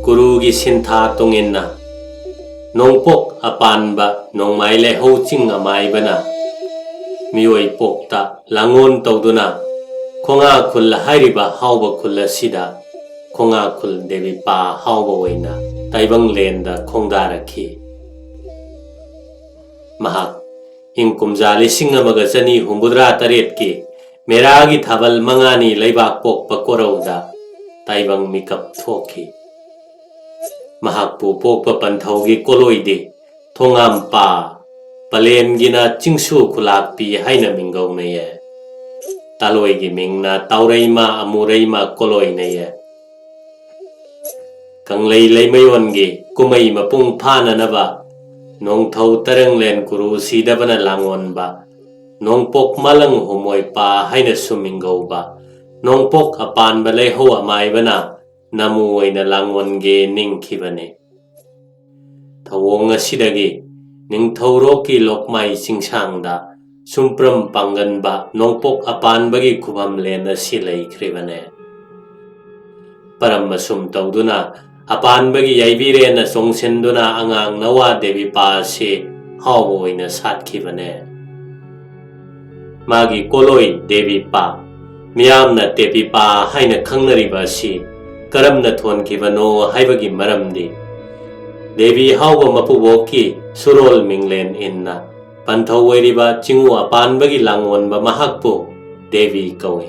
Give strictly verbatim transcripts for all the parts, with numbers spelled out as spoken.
ꯀꯨꯔꯨꯒꯤ ꯁꯤꯟꯊꯥ ꯇꯨꯡꯏꯟꯅ ꯅꯣꯡꯄꯣꯛ ꯑꯄꯥꯟꯕ ꯅꯣꯡꯃꯥꯏ ꯂꯩꯍꯧ ꯆꯤꯡ ꯑꯃꯥꯏꯕꯅ ꯃꯤꯑꯣꯏ ꯄꯣꯛꯇ ꯂꯥꯡꯑꯣꯟ ꯇꯧꯗꯨꯅ ꯈꯣꯡꯉꯥ ꯈꯨꯜ ꯍꯥꯏꯔꯤꯕ ꯍꯥꯎꯕ ꯈꯨꯜ ꯑꯁꯤꯗ ꯈꯣꯡꯉꯥ ꯈꯨꯜ ꯗꯦꯕꯤꯄꯥ ꯍꯥꯎꯕ ꯑꯣꯏꯅ ꯇꯥꯏꯕꯪꯂꯦꯟꯗ ꯈꯣꯡꯗꯥꯔꯛꯈꯤ꯫ ꯃꯍꯥꯛ ꯏꯪ ꯀꯨꯝꯖꯥ ꯂꯤꯁꯤꯡ ꯑꯃꯒ ꯆꯅꯤ ꯍꯨꯝꯐꯨꯇꯔꯥ ꯇꯔꯦꯠꯀꯤ ꯃꯦꯔꯥꯒꯤ ꯊꯥꯕꯜ ꯃꯉꯥꯅꯤ ꯂꯩꯕꯥꯛ ꯄꯣꯛꯄ ꯀꯣꯔꯧꯗ ꯇꯥꯏꯕꯪ ꯃꯤꯀꯞ ꯊꯣꯛꯈꯤ꯫ ꯃꯍꯥꯛꯄꯨ ꯄꯣꯛꯄ ꯄꯟꯊꯧꯒꯤ ꯀꯣꯂꯣꯏꯗꯤ ꯊꯣꯉꯥꯝꯄꯥ, ꯄꯂꯦꯟꯒꯤꯅ ꯆꯤꯡꯁꯨ ꯈꯨꯂꯥꯛꯄꯤ ꯍꯥꯏꯅ ꯃꯤꯡꯒꯧꯅꯩꯌꯦ꯫ ꯇꯥꯂꯣꯏꯒꯤ ꯃꯤꯡꯅ ꯇꯥꯎꯔꯩꯃ ꯑꯃꯨꯔꯩꯃ ꯀꯣꯂꯣꯏꯅꯩꯌꯦ꯫ ꯀꯪꯂꯩ ꯂꯩꯃꯌꯣꯟꯒꯤ ꯀꯨꯝꯍꯩ ꯃꯄꯨꯡ ꯐꯥꯅꯅꯕ ꯅꯣꯡꯊꯧ ꯇꯔꯪꯂꯦꯟ ꯀꯨꯔꯨ ꯁꯤꯗꯕꯅ ꯂꯥꯡꯑꯣꯟꯕ ꯅꯣꯡꯄꯣꯛ ꯃꯥꯂꯪ ꯍꯨꯝꯃꯣꯏꯄꯥ ꯍꯥꯏꯅꯁꯨ ꯃꯤꯡꯒꯧꯕ ꯅꯣꯡꯄꯣꯛ ꯑꯄꯥꯟꯕ ꯂꯩꯍꯧ ꯑꯃꯥꯏꯕꯅ ꯅꯃꯨ ꯑꯣꯏꯅ ꯂꯥꯡꯑꯣꯟꯒꯦ ꯅꯤꯡꯈꯤꯕꯅꯤ꯫ ꯊꯧꯑꯣꯡ ꯑꯁꯤꯗꯒꯤ ꯅꯤꯡꯊꯧꯔꯣꯛꯀꯤ ꯂꯣꯛꯃꯥꯏ ꯆꯤꯡꯁꯥꯡꯗ ꯁꯨꯝꯄ꯭ꯔꯝ ꯄꯥꯡꯒꯟꯕ ꯅꯣꯡꯄꯣꯛ ꯑꯄꯥꯟꯕꯒꯤ ꯈꯨꯕꯝꯂꯦꯟ ꯑꯁꯤ ꯂꯩꯈ꯭ꯔꯤꯕꯅꯦ꯫ ꯄꯔꯝ ꯑꯁꯨꯝ ꯇꯧꯗꯨꯅ ꯑꯄꯥꯟꯕꯒꯤ ꯌꯥꯏꯕꯤꯔꯦꯟꯅ ꯆꯣꯡꯁꯤꯟꯗꯨꯅ ꯑꯉꯥꯡ ꯅꯋꯥ ꯗꯦꯕꯤꯄꯥ ꯑꯁꯤ ꯍꯥꯎꯕ ꯑꯣꯏꯅ ꯁꯥꯠꯈꯤꯕꯅꯦ꯫ ꯃꯥꯒꯤ ꯀꯣꯂꯣꯏ ꯗꯦꯕꯤꯄꯥ, ꯃꯤꯌꯥꯝꯅ ꯇꯦꯄꯤꯄꯥ ꯍꯥꯏꯅ ꯈꯪꯅꯔꯤꯕ ꯑꯁꯤ ꯀꯔꯝꯅ ꯊꯣꯟꯈꯤꯕꯅꯣ ꯍꯥꯏꯕꯒꯤ ꯃꯔꯝꯗꯤ, ꯗꯦꯕꯤ ꯍꯥꯎꯕ ꯃꯄꯨꯕꯣꯛꯀꯤ ꯁꯨꯔꯣꯜ ꯃꯤꯡꯂꯦꯟ ꯏꯟꯅ ꯄꯟꯊꯧ ꯑꯣꯏꯔꯤꯕ ꯆꯤꯡꯎ ꯑꯄꯥꯟꯕꯒꯤ ꯂꯥꯡꯑꯣꯟꯕ ꯃꯍꯥꯛꯄꯨ ꯗꯦꯕꯤ ꯀꯧꯏ꯫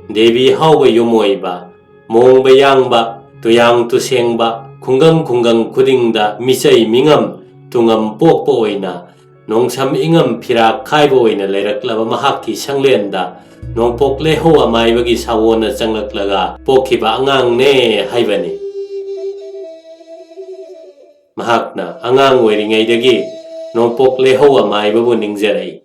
ꯗꯦꯕꯤ ꯍꯥꯎꯕ ꯌꯨꯝ ꯑꯣꯏꯕ, ꯃꯣꯡꯕ ꯌꯥꯡꯕ, ꯇꯨꯌꯥꯡ ꯇꯨꯁꯦꯡꯕ, ꯈꯨꯡꯒꯪ ꯈꯨꯡꯒꯪ ꯈꯨꯗꯤꯡꯗ ꯃꯤꯆꯩ ꯃꯤꯉꯝ ꯇꯨꯡꯉꯝ ꯄꯣꯛꯄ ꯑꯣꯏꯅ ꯅꯣꯡꯁꯝ ꯏꯉꯝ ꯐꯤꯔꯥꯛ ꯈꯥꯏꯕ ꯑꯣꯏꯅ ꯂꯩꯔꯛꯂꯕ ꯃꯍꯥꯛꯀꯤ ꯁꯪꯂꯦꯟꯗ ꯅꯣꯡꯄꯣꯛ ꯂꯩꯍꯧ ꯑꯃꯥꯏꯕꯒꯤ ꯁꯥꯋꯣꯟꯅ ꯆꯪꯂꯛꯂꯒ ꯄꯣꯛꯈꯤꯕ ꯑꯉꯥꯡꯅꯦ ꯍꯥꯏꯕꯅꯤ꯫ ꯃꯍꯥꯛꯅ ꯑꯉꯥꯡ ꯑꯣꯏꯔꯤꯉꯩꯗꯒꯤ ꯅꯣꯡꯄꯣꯛ ꯂꯩꯍꯧ ꯑꯃꯥꯏꯕꯕꯨ ꯅꯤꯡꯖꯔꯛꯏ꯫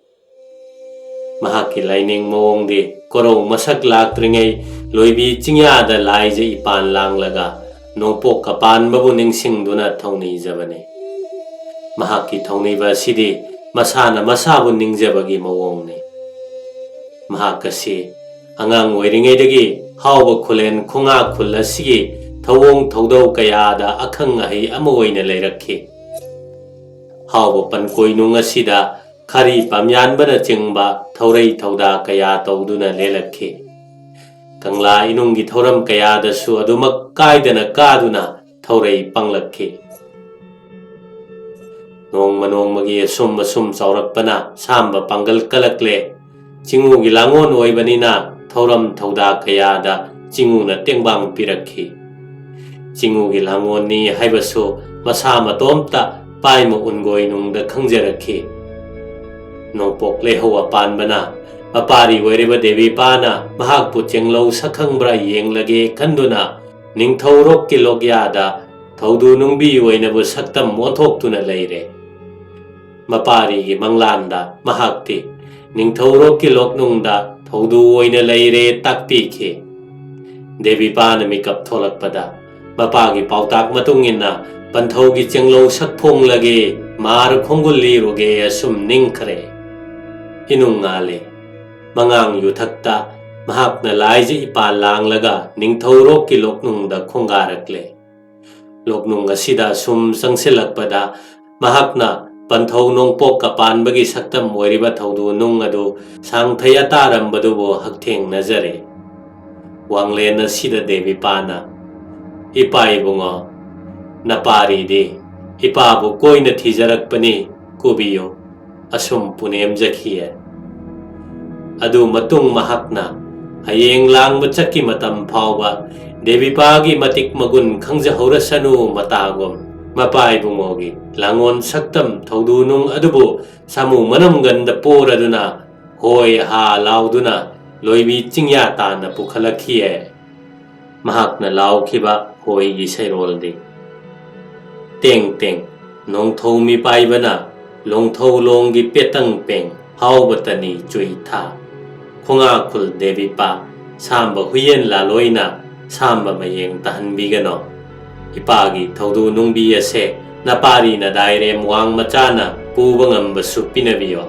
ꯃꯍꯥꯛꯀꯤ ꯂꯥꯏꯅꯤꯡ ꯃꯑꯣꯡꯗꯤ ꯀꯣꯔꯧ ꯃꯁꯛ ꯂꯥꯛꯇ꯭ꯔꯤꯉꯩ ꯂꯣꯏꯕꯤ ꯆꯤꯡꯌꯥꯗ ꯂꯥꯏꯖ ꯏꯄꯥꯟ ꯂꯥꯡꯂꯒ ꯅꯣꯡꯄꯣꯛ ꯑꯄꯥꯟꯕꯕꯨ ꯅꯤꯡꯁꯤꯡꯗꯨꯅ ꯊꯧꯅꯤꯖꯕꯅꯤ꯫ ꯃꯍꯥꯛꯀꯤ ꯊꯧꯅꯤꯕ ꯑꯁꯤꯗꯤ ꯃꯁꯥꯅ ꯃꯁꯥꯕꯨ ꯅꯤꯡꯖꯕꯒꯤ ꯃꯑꯣꯡꯅꯤ꯫ ꯃꯍꯥꯛ ꯑꯁꯤ ꯑꯉꯥꯡ ꯑꯣꯏꯔꯤꯉꯩꯗꯒꯤ ꯍꯥꯎꯕ ꯈꯨꯂꯦꯟ ꯈꯣꯡꯉꯥ ꯈꯨꯜ ꯑꯁꯤꯒꯤ ꯊꯧꯑꯣꯡ ꯊꯧꯗꯧ ꯀꯌꯥꯗ ꯑꯈꯪ ꯑꯍꯩ ꯑꯃ ꯑꯣꯏꯅ ꯂꯩꯔꯛꯈꯤ꯫ ꯍꯥꯎꯕ ꯄꯟꯀꯣꯏꯅꯨꯡ ꯑꯁꯤꯗ ꯈꯥꯔꯤ ꯄꯥꯝꯌꯥꯟꯕꯅꯆꯤꯡꯕ ꯊꯧꯔꯩ ꯊꯧꯗꯥ ꯀꯌꯥ ꯇꯧꯗꯨꯅ ꯂꯦꯜꯂꯛꯈꯤ꯫ ꯀꯪꯂꯥ ꯏꯅꯨꯡꯒꯤ ꯊꯧꯔꯝ ꯀꯌꯥꯗꯁꯨ ꯑꯗꯨꯃꯛ ꯀꯥꯏꯗꯅ ꯀꯥꯗꯨꯅ ꯊꯧꯔꯩ ꯄꯥꯡꯂꯛꯈꯤ꯫ ꯅꯣꯡꯃ ꯅꯣꯡꯃꯒꯤ ꯑꯁꯨꯝ ꯑꯁꯨꯝ ꯆꯥꯎꯔꯛꯄꯅ ꯁꯥꯝꯕ ꯄꯥꯡꯒꯜ ꯀꯜꯂꯛꯂꯦ꯫ ꯆꯤꯉꯨꯒꯤ ꯂꯥꯡꯑꯣꯟ ꯑꯣꯏꯕꯅꯤꯅ ꯊꯧꯔꯝ ꯊꯧꯗꯥ ꯀꯌꯥꯗ ꯆꯤꯉꯨꯅ ꯇꯦꯡꯕꯥꯡ ꯄꯤꯔꯛꯈꯤ꯫ ꯆꯤꯉꯨꯒꯤ ꯂꯥꯡꯑꯣꯟꯅꯤ ꯍꯥꯏꯕꯁꯨ ꯃꯁꯥ ꯃꯇꯣꯝꯇ ꯄꯥꯏꯃ ꯎꯟꯒꯣꯏꯅꯨꯡꯗ ꯈꯪꯖꯔꯛꯈꯤ꯫ ꯅꯣꯡꯄꯣꯛ ꯂꯩꯍꯧ ꯑꯄꯥꯟꯕꯅ ꯃꯄꯥꯔꯤ ꯑꯣꯏꯔꯤꯕ ꯗꯦꯕꯤꯄꯥꯅ ꯃꯍꯥꯛꯄꯨ ꯆꯦꯡꯂꯧ ꯁꯛꯈꯪꯕ꯭ꯔꯥ ꯌꯦꯡꯂꯒꯦ ꯈꯟꯗꯨꯅ ꯅꯤꯡꯊꯧꯔꯣꯛꯀꯤ ꯂꯣꯛꯌꯥꯗ ꯊꯧꯗꯨ ꯅꯨꯡꯕꯤ ꯑꯣꯏꯅꯕꯨ ꯁꯛꯇꯝ ꯑꯣꯟꯊꯣꯛꯇꯨꯅ ꯂꯩꯔꯦ꯫ ꯃꯄꯥꯔꯤꯒꯤ ꯃꯪꯂꯥꯟꯗ ꯃꯍꯥꯛꯇꯤ ꯅꯤꯡꯊꯧꯔꯣꯛꯀꯤ ꯂꯣꯛꯅꯨꯡꯗ ꯊꯧꯗꯨ ꯑꯣꯏꯅ ꯂꯩꯔꯦ ꯇꯥꯛꯄꯤꯈꯤ꯫ ꯗꯦꯕꯤꯄꯥꯅ ꯃꯤꯀꯞ ꯊꯣꯛꯂꯛꯄꯗ ꯃꯄꯥꯒꯤ ꯄꯥꯎꯇꯥꯛ ꯃꯇꯨꯡ ꯏꯟꯅ ꯄꯟꯊꯧꯒꯤ ꯆꯦꯡꯂꯧ ꯁꯛꯐꯣꯡꯂꯒꯦ, ꯃꯥꯔ ꯈꯣꯡꯒꯨꯜ ꯂꯤꯔꯨꯒꯦ ꯑꯁꯨꯝ ꯅꯤꯡꯈ꯭ꯔꯦ꯫ ꯏꯅꯨꯡ ꯉꯥꯜꯂꯦ꯫ ꯃꯉꯥꯡ ꯌꯨꯊꯛꯇ ꯃꯍꯥꯛꯅ ꯂꯥꯏꯖ ꯏꯄꯥ ꯂꯥꯡꯂꯒ ꯅꯤꯡꯊꯧꯔꯣꯛꯀꯤ ꯂꯣꯛꯅꯨꯡꯗ ꯈꯣꯡꯒꯥꯔꯛꯂꯦ꯫ ꯂꯣꯛꯅꯨꯡ ꯑꯁꯤꯗ ꯁꯨꯝ ꯆꯪꯁꯤꯜꯂꯛꯄꯗ ꯃꯍꯥꯛꯅ ꯄꯟꯊꯧ ꯅꯣꯡꯄꯣꯛ ꯀꯄꯥꯟꯕꯒꯤ ꯁꯛꯇꯝ ꯑꯣꯏꯔꯤꯕ ꯊꯧꯗꯨ ꯅꯨꯡ ꯑꯗꯨ ꯁꯥꯡꯊꯩ ꯑꯇꯥꯔꯝꯕꯗꯨꯕꯨ ꯍꯛꯊꯦꯡꯅꯖꯔꯦ꯫ ꯋꯥꯡꯂꯦꯟ ꯑꯁꯤꯗ ꯗꯦꯕꯤꯄꯥꯅ, "ꯏꯄꯥ ꯏꯕꯨꯡꯉꯣ, ꯅꯄꯥꯔꯤꯗꯤ ꯏꯄꯥꯕꯨ ꯀꯣꯏꯅ ꯊꯤꯖꯔꯛꯄꯅꯤ, ꯀꯨꯕꯤꯌꯨ," ꯑꯁꯨꯝ ꯄꯨꯅꯦꯝꯖꯈꯤꯌꯦ꯫ ꯑꯗꯨ ꯃꯇꯨꯡ ꯃꯍꯥꯛꯅ ꯍꯌꯦꯡ ꯂꯥꯡꯕ ꯆꯠꯈꯤ ꯃꯇꯝ ꯐꯥꯎꯕ ꯗꯦꯕꯤꯄꯥꯒꯤ ꯃꯇꯤꯛ ꯃꯒꯨꯟ ꯈꯪꯖꯍꯧꯔꯁꯅꯨ ꯃꯇꯥꯒꯨꯝ ꯃꯄꯥ ꯏꯕꯨꯡꯉꯣꯒꯤ ꯂꯥꯡꯑꯣꯟ ꯁꯛꯇꯝ ꯊꯧꯗꯨ ꯅꯨꯡ ꯑꯗꯨꯕꯨ ꯁꯥꯃꯨ ꯃꯅꯝꯒꯟꯗ ꯄꯣꯔꯗꯨꯅ ꯍꯣꯏ ꯍꯥ ꯂꯥꯎꯗꯨꯅ ꯂꯣꯏꯕꯤ ꯆꯤꯡꯌꯥ ꯇꯥꯟꯅ ꯄꯨꯈꯠꯂꯛꯈꯤꯌꯦ꯫ ꯃꯍꯥꯛꯅ ꯂꯥꯎꯈꯤꯕ ꯍꯣꯏꯒꯤ ꯁꯩꯔꯣꯜꯗꯤ: "ꯇꯦꯡ ꯇꯦꯡ ꯅꯣꯡꯊꯧ ꯃꯤꯄꯥꯏꯕꯅ ꯂꯣꯡꯊꯧ ꯂꯣꯡꯒꯤ ꯄꯦꯇꯪ ꯄꯦꯡ ꯍꯥꯎꯕꯇꯅꯤ ꯆꯨꯏ ꯊꯥ꯫ ꯈꯣꯡꯉꯥꯈꯨꯜ ꯗꯦꯕꯤꯄꯥ ꯁꯥꯝꯕ ꯍꯨꯏꯌꯦꯟ ꯂꯥꯂꯣꯏꯅ ꯁꯥꯝꯕ ꯃꯌꯦꯡ ꯇꯥꯍꯟꯕꯤꯒꯅꯣ꯫ ꯏꯄꯥꯒꯤ ꯊꯧꯗꯨ ꯅꯨꯡꯕꯤ ꯑꯁꯦ ꯅꯄꯥꯔꯤꯅ ꯗꯥꯏꯔꯦꯝ ꯋꯥꯡ ꯃꯆꯥꯅ ꯄꯨꯕ ꯉꯝꯕꯁꯨ ꯄꯤꯅꯕꯤꯌꯣ꯫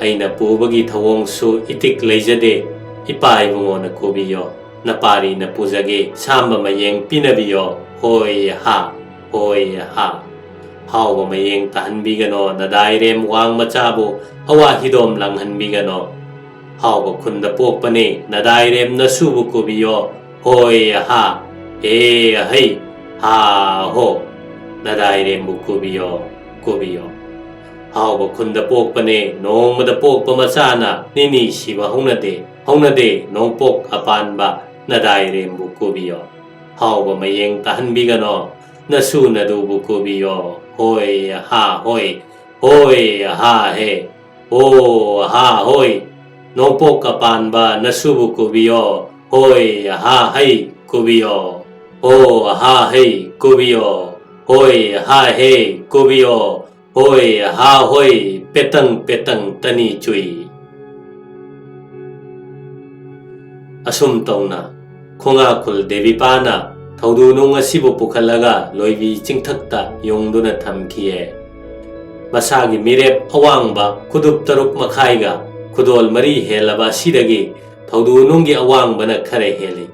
ꯑꯩꯅ ꯄꯨꯕꯒꯤ ꯊꯧꯑꯣꯡꯁꯨ ꯏꯇꯤꯛ ꯂꯩꯖꯗꯦ, ꯏꯄꯥ ꯏꯕꯨꯡꯉꯣꯅ ꯀꯨꯕꯤꯌꯣ꯫ ꯅꯄꯥꯔꯤꯅ ꯄꯨꯖꯒꯦ, ꯁꯥꯝꯕ ꯃꯌꯦꯡ ꯄꯤꯅꯕꯤꯌꯣ, ꯍꯣꯏ ꯍꯥ, ꯍꯣꯏ ꯍꯥ꯫ ꯍꯥꯎꯕ ꯃꯌꯦꯡ ꯇꯥꯍꯟꯕꯤꯒꯅꯣ, ꯅꯗꯥꯏꯔꯦꯝ ꯋꯥꯡ ꯃꯆꯥꯕꯨ ꯑꯋꯥ ꯍꯤꯗꯣꯝ ꯂꯥꯡꯍꯟꯕꯤꯒꯅꯣ꯫ ꯍꯥꯎꯕ ꯈꯨꯟꯗ ꯄꯣꯛꯄꯅꯦ, ꯅꯗꯥꯏꯔꯦꯝ ꯅꯁꯨꯕꯨ ꯀꯨꯕꯤꯌꯣ, ꯍꯣꯏ ꯍꯥ, ꯍꯦ ꯍꯩ, ꯍꯥ ꯍꯣ꯫ ꯅꯗꯥꯏꯔꯦꯝꯕꯨ ꯀꯨꯕꯤꯌꯣ, ꯀꯨꯕꯤꯌꯣ꯫ ꯍꯥꯎꯕ ꯈꯨꯟꯗ ꯄꯣꯛꯄꯅꯦ, ꯅꯣꯡꯃꯗ ꯄꯣꯛꯄ ꯃꯆꯥꯅ ꯅꯤꯅꯤ ꯁꯤꯕ ꯍꯧꯅꯗꯦ, ꯍꯧꯅꯗꯦ, ꯅꯣꯡꯄꯣꯛ ꯑꯄꯥꯟꯕ ꯅꯗꯥꯏꯔꯦꯝꯕꯨ ꯀꯨꯕꯤꯌꯣ꯫ ꯍꯥꯎꯕ ꯃꯌꯦꯡ ꯇꯥꯍꯟꯕꯤꯒꯅꯣ, ꯅꯁꯨ ꯅꯗꯨꯕꯨ ꯀꯨꯕꯤꯌꯣ, ꯍꯣꯏ ꯍꯥ ꯍꯣꯏ, ꯍꯣꯏ ꯍꯥ ꯍꯦ, ꯍꯣ ꯍꯥ ꯍꯣꯏ꯫ ꯅꯣꯡꯄꯣꯛ ꯑꯄꯥꯟꯕ ꯅꯁꯨꯕꯨ ꯀꯨꯕꯤꯌꯣ, ꯍꯣꯏ ꯍꯥ ꯍꯩ ꯀꯨꯕꯤꯌꯣ, ꯍꯣ ꯍꯥ ꯍꯩ ꯀꯨꯕꯤꯌꯣ, ꯍꯣꯏ ꯍꯥ ꯍꯦ ꯀꯨꯕꯤꯌꯣ, ꯍꯣꯏ ꯍꯥ ꯍꯣꯏ, ꯄꯦꯇꯪ ꯄꯦꯇꯪ ꯇꯅꯤ ꯆꯨꯏ꯫ ꯑꯁꯨꯝ ꯇꯧꯅ ꯈꯣꯡꯉꯥꯈꯨꯜ ꯗꯦꯕꯤꯄꯥꯅ ꯊꯧꯗꯨ ꯅꯨꯡ ꯑꯁꯤꯕꯨ ꯄꯨꯈꯠꯂꯒ ꯂꯣꯏꯕꯤ ꯆꯤꯡꯊꯛꯇ ꯌꯨꯡꯗꯨꯅ ꯊꯝꯈꯤꯌꯦ꯫ ꯃꯁꯥꯒꯤ ꯃꯤꯔꯦꯞ ꯑꯋꯥꯡꯕ ꯈꯨꯗꯨꯞ ꯇꯔꯨꯛ ꯃꯈꯥꯏꯒ ꯈꯨꯗꯣꯜ ꯃꯔꯤ ꯍꯦꯜꯂꯕ ꯑꯁꯤꯗꯒꯤ ꯊꯧꯗꯨ ꯅꯨꯡꯒꯤ ꯑꯋꯥꯡꯕꯅ ꯈꯔ ꯍꯦꯜꯂꯤ꯫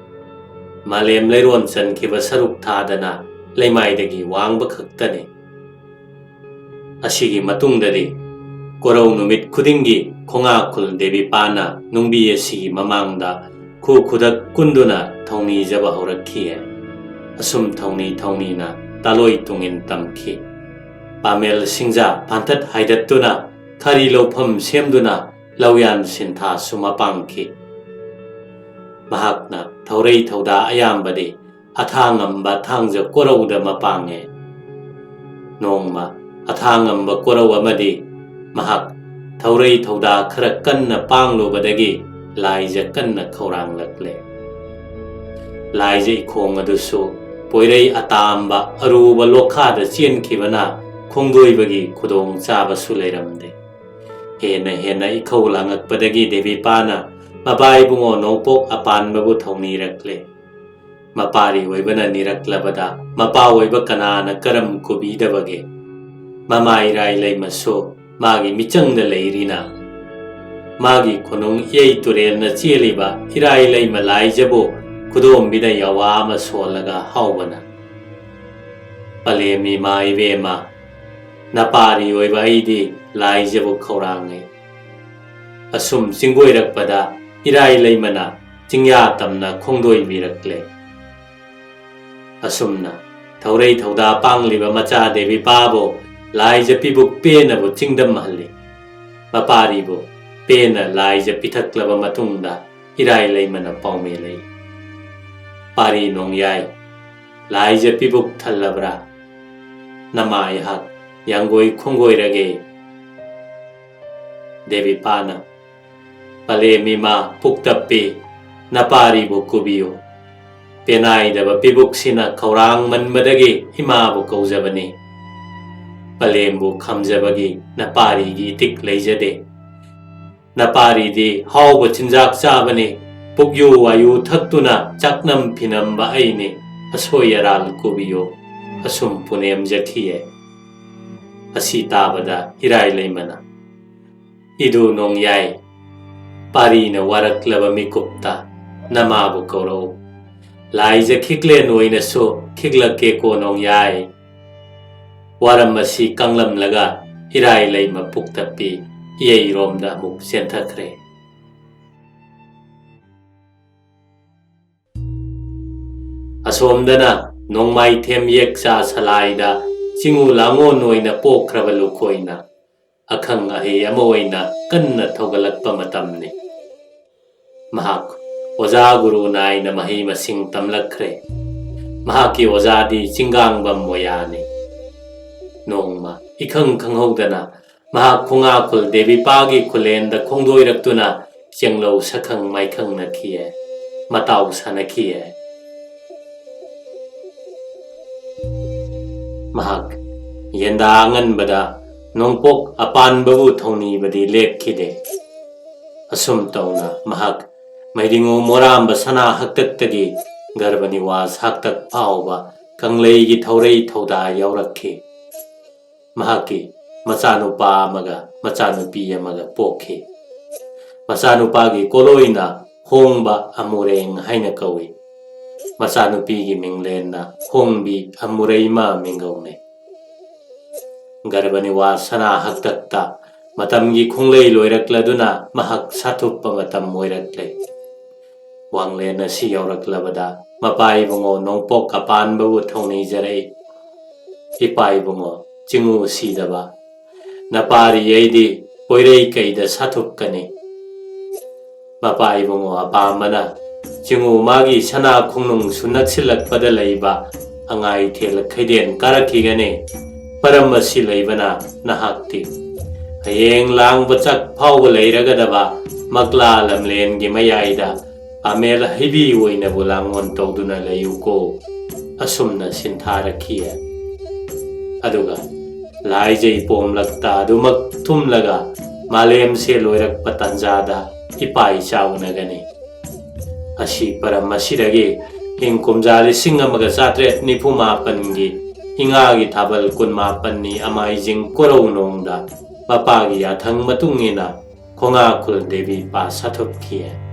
ꯃꯥꯂꯦꯝ ꯂꯩꯔꯣꯟ ꯆꯟꯈꯤꯕ ꯁꯔꯨꯛ ꯊꯥꯗꯅ ꯂꯩꯃꯥꯏꯗꯒꯤ ꯋꯥꯡꯕ ꯈꯛꯇꯅꯤ꯫ ꯑꯁꯤꯒꯤ ꯃꯇꯨꯡꯗꯗꯤ ꯀꯣꯔꯧ ꯅꯨꯃꯤꯠ ꯈꯨꯗꯤꯡꯒꯤ ꯈꯣꯡꯉꯥꯈꯨꯜ ꯗꯦꯕꯤꯄꯥꯅ ꯅꯨꯡꯕꯤ ꯑꯁꯤꯒꯤ ꯃꯃꯥꯡꯗ ꯈꯨ ꯈꯨꯗꯛ ꯀꯨꯟꯗꯨꯅ ꯊꯧꯅꯤꯖꯕ ꯍꯧꯔꯛꯈꯤꯌꯦ꯫ ꯑꯁꯨꯝ ꯊꯧꯅꯤ ꯊꯧꯅꯤꯅ ꯇꯥꯂꯣꯏ ꯇꯨꯡꯏꯟ ꯇꯝꯈꯤ꯫ ꯄꯥꯃꯦꯜ ꯁꯤꯡꯖꯥ ꯐꯥꯟꯊꯠ ꯍꯥꯏꯗꯠꯇꯨꯅ ꯈꯥꯔꯤ ꯂꯧꯐꯝ ꯁꯦꯝꯗꯨꯅ ꯂꯧꯌꯥꯟ ꯁꯤꯟꯊꯥꯁꯨ ꯃꯄꯥꯡꯈꯤ꯫ ꯃꯍꯥꯛꯅ ꯊꯧꯔꯩ ꯊꯧꯗꯥ ꯑꯌꯥꯝꯕꯗꯤ ꯑꯊꯥꯉꯝꯕ ꯊꯥꯡꯖ ꯀꯣꯔꯧꯗ ꯃꯄꯥꯡꯉꯦ꯫ ꯅꯣꯡꯃ ꯑꯊꯥꯉꯝꯕ ꯀꯣꯔꯧ ꯑꯃꯗꯤ ꯃꯍꯥꯛ ꯊꯧꯔꯩ ꯊꯧꯗꯥ ꯈꯔ ꯀꯟꯅ ꯄꯥꯡꯂꯨꯕꯗꯒꯤ ꯂꯥꯏꯖ ꯀꯟꯅ ꯈꯧꯔꯥꯡꯂꯛꯂꯦ꯫ ꯂꯥꯏꯖ ꯏꯈꯣꯡ ꯑꯗꯨꯁꯨ ꯄꯣꯏꯔꯩ ꯑꯇꯥꯝꯕ ꯑꯔꯨꯕ ꯂꯣꯛꯈꯥꯗ ꯆꯦꯟꯈꯤꯕꯅ ꯈꯣꯡꯗꯣꯏꯕꯒꯤ ꯈꯨꯗꯣꯡꯆꯥꯕꯁꯨ ꯂꯩꯔꯝꯗꯦ꯫ ꯍꯦꯟꯅ ꯍꯦꯟꯅ ꯏꯈꯧ ꯂꯥꯡꯉꯛꯄꯗꯒꯤ ꯗꯦꯕꯤꯄꯥꯅ ꯃꯕꯥ ꯏꯕꯨꯡꯉꯣ ꯅꯣꯡꯄꯣꯛ ꯑꯄꯥꯟꯕꯕꯨ ꯊꯧꯅꯤꯔꯛꯂꯦ꯫ ꯃꯄꯥꯔꯤ ꯑꯣꯏꯕꯅ ꯅꯤꯔꯛꯂꯕꯗ ꯃꯄꯥ ꯑꯣꯏꯕ ꯀꯅꯥꯅ ꯀꯔꯝ ꯀꯨꯕꯤꯗꯕꯒꯦ? ꯃꯃꯥ ꯏꯔꯥꯏ ꯂꯩꯃꯁꯨ ꯃꯥꯒꯤ ꯃꯤꯆꯪꯗ ꯂꯩꯔꯤꯅ꯫ ꯃꯥꯒꯤ ꯈꯨꯅꯨꯡ ꯏꯌꯩ ꯇꯨꯔꯦꯜꯅ ꯆꯦꯜꯂꯤꯕ ꯏꯔꯥꯏ ꯂꯩꯃ ꯂꯥꯏꯖꯕꯨ ꯈꯨꯗꯣꯝꯕꯤꯗ ꯌꯥꯋꯥ ꯑꯃ ꯁꯣꯜꯂꯒ ꯍꯥꯎꯕꯅ, "ꯄꯂꯦꯝ ꯏꯃꯥ ꯏꯕꯦꯝꯃ, ꯅꯄꯥꯔꯤ ꯑꯣꯏꯕ ꯑꯩꯗꯤ ꯂꯥꯏꯖꯕꯨ ꯈꯧꯔꯥꯡꯉꯤ꯫ ꯑꯁꯨꯝ ꯆꯤꯡꯒꯣꯏꯔꯛꯄꯗ ꯏꯔꯥꯏ ꯂꯩꯃꯅ ꯆꯤꯡꯌꯥ ꯇꯝꯅ ꯈꯣꯡꯗꯣꯏꯕꯤꯔꯛꯂꯦ꯫" ꯑꯁꯨꯝꯅ ꯊꯧꯔꯩ ꯊꯧꯗꯥ ꯄꯥꯡꯂꯤꯕ ꯃꯆꯥ ꯗꯦꯕꯤꯄꯥꯕꯨ ꯂꯥꯏꯖ ꯄꯤꯕꯨꯛ ꯄꯦꯅꯕꯨ ꯆꯤꯡꯗꯝꯍꯜꯂꯤ꯫ ꯃꯄꯥꯔꯤꯕꯨ ꯄꯦꯅ ꯂꯥꯏꯖ ꯄꯤꯊꯛꯂꯕ ꯃꯇꯨꯡꯗ ꯏꯔꯥꯏ ꯂꯩꯃꯅ ꯄꯥꯎꯃꯤ ꯂꯩ꯫ "ꯄꯥꯔꯤ ꯅꯣꯡꯌꯥꯏ, ꯂꯥꯏꯖ ꯄꯤꯕꯨꯛ ꯊꯜꯂꯕ꯭ꯔꯥ? ꯅꯃꯥ ꯑꯩꯍꯥꯛ ꯌꯥꯡꯒꯣꯏ ꯈꯣꯡꯒꯣꯏꯔꯒꯦ꯫" ꯗꯦꯕꯤꯄꯥꯅ, "ꯄꯂꯦꯝ ꯏꯃꯥ ꯄꯨꯛꯇꯞꯄꯤ, ꯅꯄꯥꯔꯤꯕꯨ ꯀꯨꯕꯤꯌꯨ꯫ ꯄꯦꯅꯥꯏꯗꯕ ꯄꯤꯕꯨꯛꯁꯤꯅ ꯈꯧꯔꯥꯡ ꯃꯟꯕꯗꯒꯤ ꯏꯃꯥꯕꯨ ꯀꯧꯖꯕꯅꯤ꯫ ꯄꯂꯦꯝꯕꯨ ꯈꯝꯖꯕꯒꯤ ꯅꯄꯥꯔꯤꯒꯤ ꯏꯇꯤꯛ ꯂꯩꯖꯗꯦ꯫ ꯅꯄꯥꯔꯤꯗꯤ ꯍꯥꯎꯕ ꯆꯤꯟꯖꯥꯛ ꯆꯥꯕꯅꯤ꯫ ꯄꯨꯛꯌꯨ ꯋꯥꯌꯨ ꯊꯛꯇꯨꯅ ꯆꯥꯛꯅꯝ ꯐꯤꯅꯝꯕ ꯑꯩꯅꯤ꯫ ꯑꯁꯣꯏ ꯑꯔꯥꯜ ꯀꯨꯕꯤꯌꯨ꯫" ꯑꯁꯨꯝ ꯄꯨꯅꯦꯝꯖꯈꯤꯌꯦ꯫ ꯑꯁꯤ ꯇꯥꯕꯗ ꯏꯔꯥꯏ ꯂꯩꯃꯅ, "ꯏꯗꯨ ꯅꯣꯡꯌꯥꯏ, ꯄꯥꯔꯤꯅ ꯋꯥꯔꯛꯂꯕ ꯃꯤꯀꯨꯞꯇ ꯅꯃꯥꯕꯨ ꯀꯧꯔꯛꯎ꯫ ꯂꯥꯏꯖ ꯈꯤꯛꯂꯦꯟ ꯑꯣꯏꯅꯁꯨ ꯈꯤꯛꯂꯛꯀꯦꯀꯣ ꯅꯣꯡꯌꯥꯏ꯫" ꯋꯥꯔꯝ ꯑꯁꯤ ꯀꯪꯂꯝꯂꯒ ꯏꯔꯥꯏ ꯂꯩꯃ ꯄꯨꯛꯇꯞꯄꯤ ꯏꯌꯩꯔꯣꯝꯗ ꯑꯃꯨꯛ ꯆꯦꯟꯊꯈ꯭ꯔꯦ꯫ ꯑꯁꯣꯝꯗꯅ ꯅꯣꯡꯃꯥꯏꯊꯦꯝ ꯌꯦꯛꯆꯥ ꯁꯂꯥꯏꯗ ꯆꯤꯡꯉꯨ ꯂꯥꯡꯉꯣꯟ ꯑꯣꯏꯅ ꯄꯣꯛꯈ꯭ꯔꯕ ꯂꯨꯈꯣꯏꯅ ꯑꯈꯪ ꯑꯍꯩ ꯑꯃ ꯑꯣꯏꯅ ꯀꯟꯅ ꯊꯧꯒꯠꯂꯛꯄ ꯃꯇꯝꯅꯤ꯫ ꯃꯍꯥꯛ ꯑꯣꯖꯥ ꯒꯨꯔꯨ ꯅꯥꯏꯅ ꯃꯍꯩ ꯃꯁꯤꯡ ꯇꯝꯂꯛꯈ꯭ꯔꯦ꯫ ꯃꯍꯥꯛꯀꯤ ꯑꯣꯖꯥꯗꯤ ꯆꯤꯡꯒꯥꯡꯕꯝ ꯃꯣꯌꯥꯅꯤ꯫ ꯅꯣꯡꯃ ꯏꯈꯪ ꯈꯪꯍꯧꯗꯅ ꯃꯍꯥꯛ ꯈꯣꯡꯉꯥꯈꯨꯜ ꯗꯦꯕꯤꯄꯥꯒꯤ ꯈꯨꯂꯦꯟꯗ ꯈꯣꯡꯗꯣꯏꯔꯛꯇꯨꯅ ꯆꯦꯡꯂꯧ ꯁꯛꯈꯪ ꯃꯥꯏꯈꯪꯅꯈꯤꯌꯦ, ꯃꯇꯥꯎ ꯁꯥꯅꯈꯤꯌꯦ꯫ ꯃꯍꯥꯛ ꯌꯦꯟꯗꯥ ꯑꯉꯟꯕꯗ ꯅꯣꯡꯄꯣꯛ ꯑꯄꯥꯟꯕꯕꯨ ꯊꯧꯅꯤꯕꯗꯤ ꯂꯦꯞꯈꯤꯗꯦ꯫ ꯑꯁꯨꯝ ꯇꯧꯅ ꯃꯍꯥꯛ ꯃꯩꯔꯤꯉꯨ ꯃꯣꯔꯥꯝꯕ ꯁꯅꯥ ꯍꯛꯇꯛꯇꯒꯤ ꯒꯔꯚ ꯅꯤꯋꯥꯁ ꯍꯥꯛꯇꯛ ꯐꯥꯎꯕ ꯀꯪꯂꯩꯒꯤ ꯊꯧꯔꯩ ꯊꯧꯗꯥ ꯌꯥꯎꯔꯛꯈꯤ꯫ ꯃꯍꯥꯛꯀꯤ ꯃꯆꯥꯅꯨꯄꯥ ꯑꯃꯒ ꯃꯆꯥꯅꯨꯄꯤ ꯑꯃꯒ ꯄꯣꯛꯈꯤ꯫ ꯃꯆꯥꯅꯨꯄꯥꯒꯤ ꯀꯣꯂꯣꯏꯅ ꯍꯣꯡꯕ ꯑꯃꯨꯔꯦꯡ ꯍꯥꯏꯅ ꯀꯧꯏ꯫ ꯃꯆꯥꯅꯨꯄꯤꯒꯤ ꯃꯤꯡꯂꯦꯟꯅ ꯍꯣꯡꯕꯤ ꯑꯃꯨꯔꯩꯃ ꯃꯤꯡꯒꯧꯅꯩ꯫ ꯒꯔꯚꯅꯤꯋꯥ ꯁꯅꯥ ꯍꯛꯇꯛꯇ ꯃꯇꯝꯒꯤ ꯈꯣꯡꯂꯩ ꯂꯣꯏꯔꯛꯂꯗꯨꯅ ꯃꯍꯥꯛ ꯁꯥꯊꯨꯞꯄ ꯃꯇꯝ ꯑꯣꯏꯔꯛꯂꯦ꯫ ꯋꯥꯡꯂꯦꯟ ꯑꯁꯤ ꯌꯧꯔꯛꯂꯕꯗ ꯃꯄꯥ ꯏꯕꯨꯡꯉꯣ ꯅꯣꯡꯄꯣꯛ ꯑꯄꯥꯟꯕꯕꯨ ꯊꯧꯅꯤꯖꯔꯛꯏ꯫ ꯏꯄꯥ ꯏꯕꯨꯡꯉꯣ ꯆꯤꯡꯉꯨ ꯁꯤꯗꯕ, ꯅꯄꯥꯔꯤ ꯑꯩꯗꯤ ꯄꯣꯏꯔꯩ ꯀꯩꯗ ꯁꯥꯊꯨꯞꯀꯅꯤ꯫ ꯃꯄꯥ ꯏꯕꯨꯡꯉꯣ ꯑꯄꯥꯝꯕꯅ ꯆꯤꯡꯉꯨ ꯃꯥꯒꯤ ꯁꯅꯥ ꯈꯣꯡꯅꯨꯡꯁꯨ ꯅꯛꯁꯤꯜꯂꯛꯄꯗ ꯂꯩꯕ ꯑꯉꯥꯏ ꯊꯦꯜ ꯈꯩꯗꯦꯟ ꯀꯥꯔꯛꯈꯤꯒꯅꯤ꯫ ꯄꯔꯝ ꯑꯁꯤ ꯂꯩꯕꯅ ꯅꯍꯥꯛꯇꯤ ꯍꯌꯦꯡ ꯂꯥꯡꯕ ꯆꯥꯛ ꯐꯥꯎꯕ ꯂꯩꯔꯒꯗꯕ ꯃꯛꯂꯥ ꯂꯝꯂꯦꯟꯒꯤ ꯃꯌꯥꯏꯗ ꯑꯃꯦꯜ ꯍꯩꯕꯤ ꯑꯣꯏꯅꯕꯨ ꯂꯥꯡꯑꯣꯟ ꯇꯧꯗꯨꯅ ꯂꯩꯌꯨꯀꯣ꯫ ꯑꯁꯨꯝꯅ ꯁꯤꯟꯊꯥꯔꯛꯈꯤ꯫ ꯑꯗꯨꯒ ꯂꯥꯏꯖꯩ ꯄꯣꯝꯂꯛꯇ ꯑꯗꯨꯃꯛ ꯊꯨꯝꯂꯒ ꯃꯥꯂꯦꯝꯁꯦ ꯂꯣꯏꯔꯛꯄ ꯇꯥꯟꯖꯥꯗ ꯏꯄꯥ ꯏꯆꯥ ꯎꯅꯒꯅꯤ꯫ ꯑꯁꯤ ꯄꯔꯝ ꯑꯁꯤꯗꯒꯤ ꯏꯪ ꯀꯨꯝꯖꯥ ꯂꯤꯁꯤꯡ ꯑꯃꯒ ꯆꯥꯇ꯭ꯔꯦꯠ ꯅꯤꯐꯨ ꯃꯥꯄꯟꯒꯤ ꯏꯉꯥꯒꯤ ꯊꯥꯕꯜ ꯀꯨꯟꯃꯥꯄꯟꯅꯤ ꯑꯃꯥꯏꯖꯤꯡ ꯀꯣꯔꯧ ꯅꯣꯡꯗ ꯃꯄꯥꯒꯤ ꯌꯥꯊꯪ ꯃꯇꯨꯡ ꯏꯟꯅ ꯈꯣꯡꯉꯥꯈꯨꯜ ꯗꯦꯕꯤ ꯄꯥ ꯁꯥꯊꯨꯞꯈꯤ꯫